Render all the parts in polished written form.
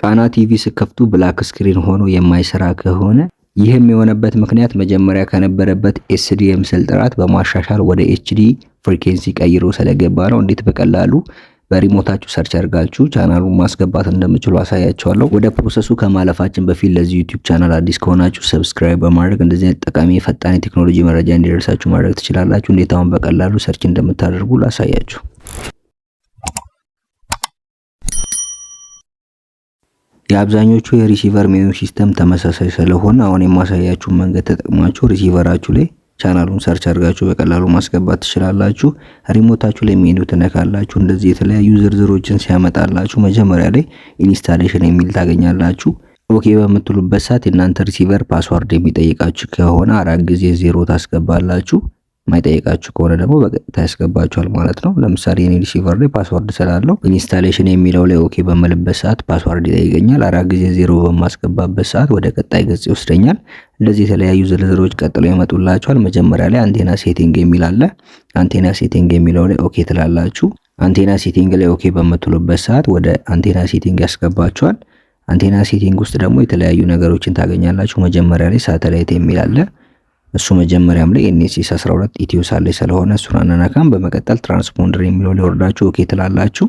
ቃና ቲቪ ስትከፍቱ black screen ሆኖ የማይሰራ ከሆነ፣ ይህም የሆነበት ምክንያት መጀመሪያ ከነበረበት SD የምስል ጥራት በማሻሻል ወደ HD frequency ቀይሮ ስለገባ ነው። እንዴት በቀላሉ በ remote ኣችሁ search አድርጋችሁ ቻናሉን ማስገባት እንደምትችሉ አሳያችኋለሁ። ወደ process ኡ ከማለፋችን በፊት ለዚህ YouTube channel አዲስ ከሆናችሁ subscribe በማድረግ እንደዚህ አይነት ጠቃሚ ፈጣን የቴክኖሎጂ መረጃ እንዲደርሳችሁ ማድረግ ትችላላችሁ። እንዴት አሁን በቀላሉ search እንደምታደርጉ ላሳያችሁ። የአብዛኞቹ የ receiver menu system ተመሳሳይ ስለሆነ አሁን የማሳያችሁን መንገድ ተጠቅማችሁ receiver ኣችሁ ላይ ቻናሉን search አድርጋችሁ በቀላሉ ማስገባት ትችላላችሁ። Remote ኣችሁ ላይ ሜኑ ትነካላችሁ። እንደዚህ የተለያዩ ዝርዝሮችን ሲያመጣላችሁ መጀመሪያ ላይ installation የሚል ታገኛላችሁ። Okay በምትሉበት ሰዓት የእናንተ receiver password የሚጠይቃችሁ ከሆነ አራት ጊዜ ዜሮ ታስገባላችሁ። ማይጠይቃችሁ ከሆነ ደግሞ በቀጥታ ያስገባችኋል ማለት ነው። ለምሳሌ የኔ receiver ላይ password ስላለው installation የሚለው ላይ okay በምልበት ሰዓት password ይጠይቀኛል። አራት ጊዜ ዜሮ በማስገባበት ሰዓት ወደ ቀጣይ ገጽ ይወስደኛል። እንደዚህ የተለያዩ ዝርዝሮች ቀጥለው ይመጡላችኋል። መጀመሪያ ላይ antenna setting የሚል አለ። Antenna setting የሚለው ላይ okay ትላላችሁ። Antenna setting ላይ okay በምትሉበት ሰዓት ወደ antenna setting ያስገባችኋል። Antenna setting ውስጥ ደግሞ የተለያዩ ነገሮችን ታገኛላችሁ። መጀመሪያ ላይ ሳተላይት የሚል አለ። እሱ መጀመሪያም ላይ NSS 12 ኢትዮ ሳት ላይ ስለሆነ እሱን አንነካም። በመቀጠል transponder የሚለው ላይ ወርዳችሁ okay ትላላችሁ።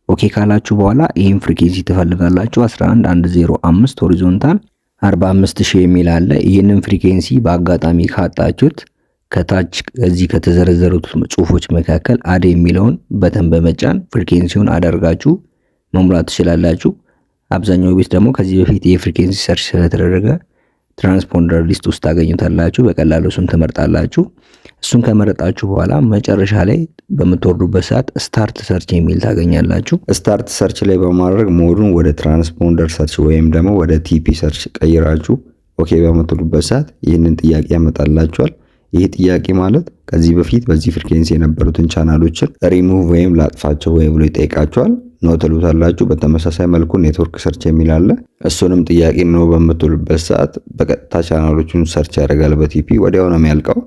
Okay ካላችሁ በኋላ ይህን frequency ትፈልጋላችሁ። 11105 horizontal 45,000 የሚል አለ። ይህንን frequency በአጋጣሚ ካጣችሁት ከታች እዚህ ከተዘረዘሩት ጽሁፎች መካከል add የሚለውን button በመጫን frequency ውን አደርጋችሁ መሙላት ትችላላችሁ። አብዛኛው ቤት ደግሞ ከዚህ በፊት የ frequency search ስለተደረገ transponder list ውስጥ ታገኙታላችሁ። በቀላሉ እሱን ትመርጣላችሁ። እሱን ከመረጣችሁ በኋላ መጨረሻ ላይ በምትወርዱበት ሰዓት start search የሚል ታገኛላችሁ። Start search ላይ በማድረግ mode ኡን ወደ transponder search ወይም ደግሞ ወደ TP search ቀይራችሁ okay በምትሉበት ሰዓት ይህንን ጥያቄ ያመጣላችኋል። ይህ ጥያቄ ማለት ከዚህ በፊት በዚህ frequency የነበሩትን ቻናሎችን ሪሙቭ ወይም ላጥፋቸው ወይ ብሎ ይጠይቃችኋል። No ትሉታላችሁ። በተመሳሳይ መልኩ network search የሚል አለ። እሱንም ጥያቄ no በምትሉበት ሰዓት በቀጥታ ቻናሎቹን search ያደርጋል በ TP፣ ወዲያው ነው የሚያልቀው።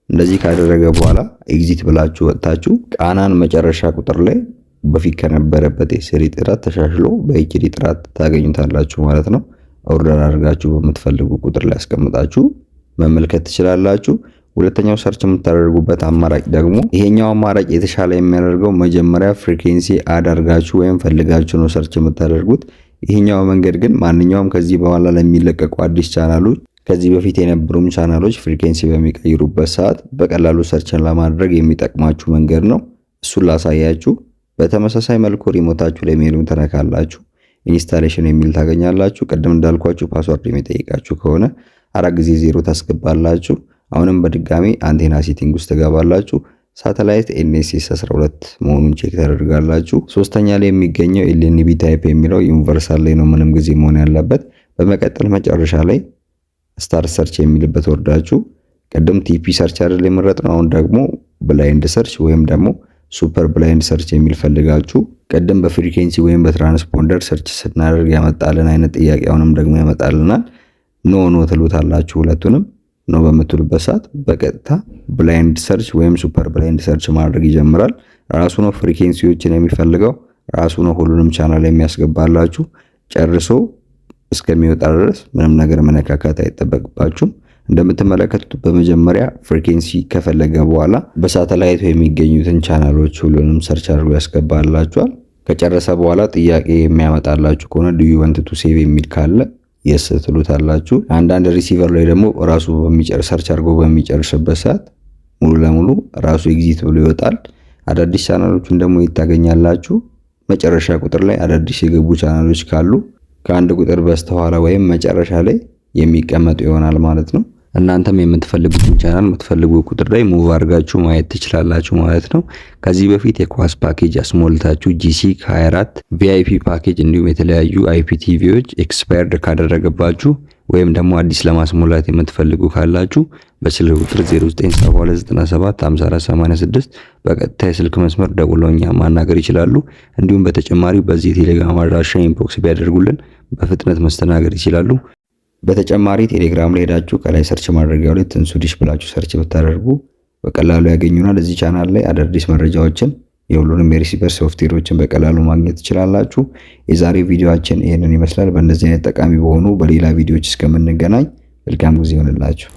እንደዚህ ካደረገ በኋላ exit ብላችሁ ወጥታችሁ ቃናን መጨረሻ ቁጥር ላይ በፊት ከነበረበት የ SD ጥራት ተሻሽሎ በ HD ጥራት ታገኙታላችሁ ማለት ነው። Order አድርጋችሁ በምትፈልጉ ቁጥር ላይ አስቀምጣችሁ መመልከት ትችላላችሁ። ሁለተኛው search የምታደርጉበት አማራጭ ደግሞ፣ ይሄኛው አማራጭ የተሻለ የሚያደርገው መጀመሪያ frequency አድርጋችሁ ወይም ፈልጋችሁ ነው search የምታደርጉት። ይሄኛው መንገድ ግን ማንኛውም ከዚህ በኋላ ለሚለቀቁ አዲስ ቻናሎች፣ ከዚህ በፊት የነበሩም ቻናሎች frequency በሚቀይሩበት ሰዓት በቀላሉ search ን ለማድረግ የሚጠቅማችሁ መንገድ ነው። እሱን ላሳያችሁ። በተመሳሳይ መልኩ remote ኣችሁ ላይ ሜኑን ትነካላችሁ። Installation የሚል ታገኛላችሁ። ቅድም እንዳልኳችሁ password የሚጠይቃችሁ ከሆነ አራት ጊዜ ዜሮ ታስገባላችሁ። አሁንም በድጋሚ antenna setting ውስጥ ትገባላችሁ። ሳተላይት NSS 12 መሆኑን check ታደርጋላችሁ። ሶስተኛ ላይ የሚገኘው LNB type የሚለው universal ላይ ነው ምንም ጊዜ መሆን ያለበት። በመቀጠል መጨረሻ ላይ start search የሚልበት ወርዳችሁ ቅድም TP search አይደል የመረጥነው? አሁን ደግሞ blind search ወይም ደግሞ super blind search የሚል ፈልጋችሁ ቅድም በ frequency ወይም በ transponder search ስናደርግ ያመጣልን አይነት ጥያቄ አሁንም ደግሞ ያመጣልናል። No, no ትሉታላችሁ። ሁለቱንም no በምትሉበት ሰዓት በቀጥታ blind search ወይም super blind search ማድረግ ይጀምራል። ራሱ ነው frequency ዎችን የሚፈልገው፣ ራሱ ነው ሁሉንም ቻናል የሚያስገባላችሁ። ጨርሶ እስከሚወጣ ድረስ ምንም ነገር መነካካት አይጠበቅባችሁም። እንደምትመለከቱት በመጀመሪያ frequency ከፈለገ በኋላ በሳተላይቱ የሚገኙትን ቻናሎች ሁሉንም search አድርጎ ያስገባላችኋል። ከጨረሰ በኋላ ጥያቄ የሚያመጣላችሁ ከሆነ "Do you want to save" የሚል ካለ yes ትሉታላችሁ። አንዳንድ receiver ላይ ደግሞ ራሱ search አድርጎ በሚጨርስበት ሰዓት ሙሉ ለሙሉ ራሱ exit ብሎ ይወጣል። አዳዲስ ቻናሎችን ደግሞ ታገኛላችሁ። መጨረሻ ቁጥር ላይ አዳዲስ የገቡ ቻናሎች ካሉ ከአንድ ቁጥር በስተኋላ ወይም መጨረሻ ላይ የሚቀመጡ ይሆናል ማለት ነው። እናንተም የምትፈልጉትን ቻናል የምትፈልጉ ቁጥር ላይ move አድርጋችሁ ማየት ትችላላችሁ ማለት ነው። ከዚህ በፊት የኳስ ፓኬጅ አስሞልታችሁ GC 24 VIP package እንዲሁም የተለያዩ IPTV ዎች expired ካደረገባችሁ ወይም ደግሞ አዲስ ለማስሞላት የምትፈልጉ ካላችሁ በስልክ ቁጥር 0972975486 በቀጥታ የስልክ መስመር ደውለው እኛን ማናገር ይችላሉ። እንዲሁም በተጨማሪ በዚህ የቴሌግራም አድራሻ inbox ቢያደርጉልን በፍጥነት መስተናገድ ይችላሉ። በተጨማሪ ቴሌግራም ላይ ሄዳችሁ ከላይ search ማድረጊያው ላይ ትንሱ ዲሽ ብላችሁ search ብታደርጉ በቀላሉ ያገኙናል። እዚህ ቻናል ላይ አዳዲስ መረጃዎችን የሁሉንም የ receiver ሶፍትዌሮችን በቀላሉ ማግኘት ትችላላችሁ። የዛሬ ቪዲዮአችን ይህንን ይመስላል። በእንደዚህ አይነት ጠቃሚ በሆኑ በሌላ ቪዲዮዎች እስከምንገናኝ መልካም ጊዜ ይሆንላችሁ።